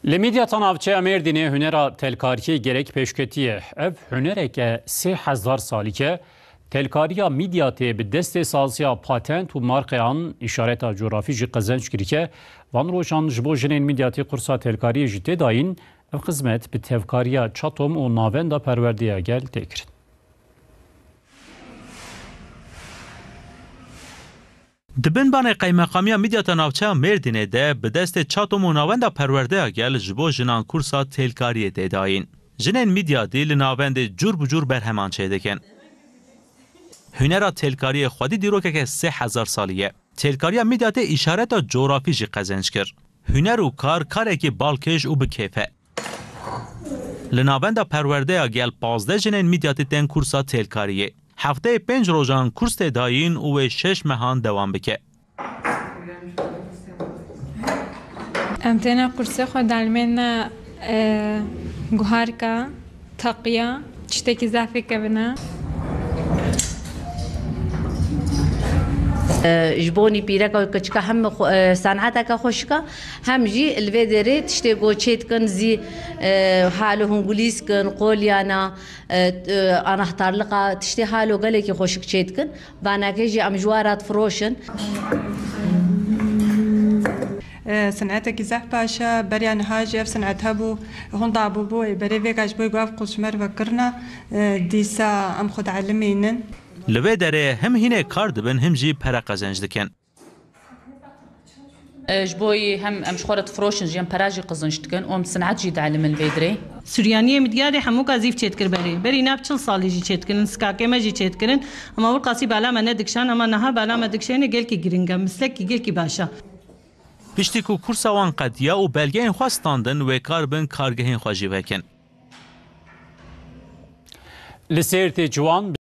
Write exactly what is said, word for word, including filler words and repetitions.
Li Midyata Navçeya Mêrdînê hunera telkariyê gelek pêşketî ye. Ev hunereke sê hezar salî ye. Telkariya Midyatê bi destê saziya patent û markeyan îşareta cografî jî qezenc kirike. Van rojan ji bo jinên Midyatê kursa telkariyê jî tê dayîn. Ev xizmet bi tevkariya Çatom û Navenda Perwerdeya Gel tê kirin. Di bin banê Qeymeqamiya Midyata Navçeya Mêrdînê de bi destê Çatom û Navenda Perwerdeya Gel ji bo jinan kursa têlkariyê tê dayîn. Jinên Midyatî li navendê cûr bi cûr berheman çêdikin. Hunera têlkariyê xwedî dîrokeke sê hezar salî ye. Têlkariya Midyatê îşareta cografî jî qezenc kir. Huner û kar karekî balkêş û bi kêf e. Li navenda Perwerdeya Gel pazdeh jinên Midyatê tên kursa têlkariyê. Hefteyê pênc rojan kurs tê dayîn û wê şeş mehan dewam bike. Em têne kursê xwe dalimêne, e, guharka, teqiya, tiştekî zehfê kevine. E, ji bo nî pîreka û keçika hem xwe, e, seneteke xweşik e, hem jî li vê derê tiştê ku çê dikin zî, e, halo hûn gulîz kin, qolyana, e, e, anahtarlika, tiştê halo gelekî xweşik çê dikin. Vanakê jî em ji we re difiroşin. E, senetekî zehf baş e. Beriya niha jî ev senet hebû, hûn dabûbû, ê berê vêga ji bo ku ev qul ji me re vekirina, e, dîsa em xwe dielimînin. Li vê derê him hînê kar dibin, him jî pere qezenc dikin. E, ji bo yî hem em ji xwe re difiroşin jî, em pera jî qezenc dikin û em senet jî dielimin vê dirê. Suryaniyê Midyadê hemûka zîv çêdikir berê. Berî nav çil salî jî çêdikirin, sikakê me jî çêdikirin. Ema wir qasî bala me nedikişan, ema niha bala me dikişêne gelkî giring e, mislekî gelkî baş e. Piştî ku kursa wan qediya û belgeyên xwe standin, wê kar bin kargehên xwe jî vekin. Li Sêrtê ciwan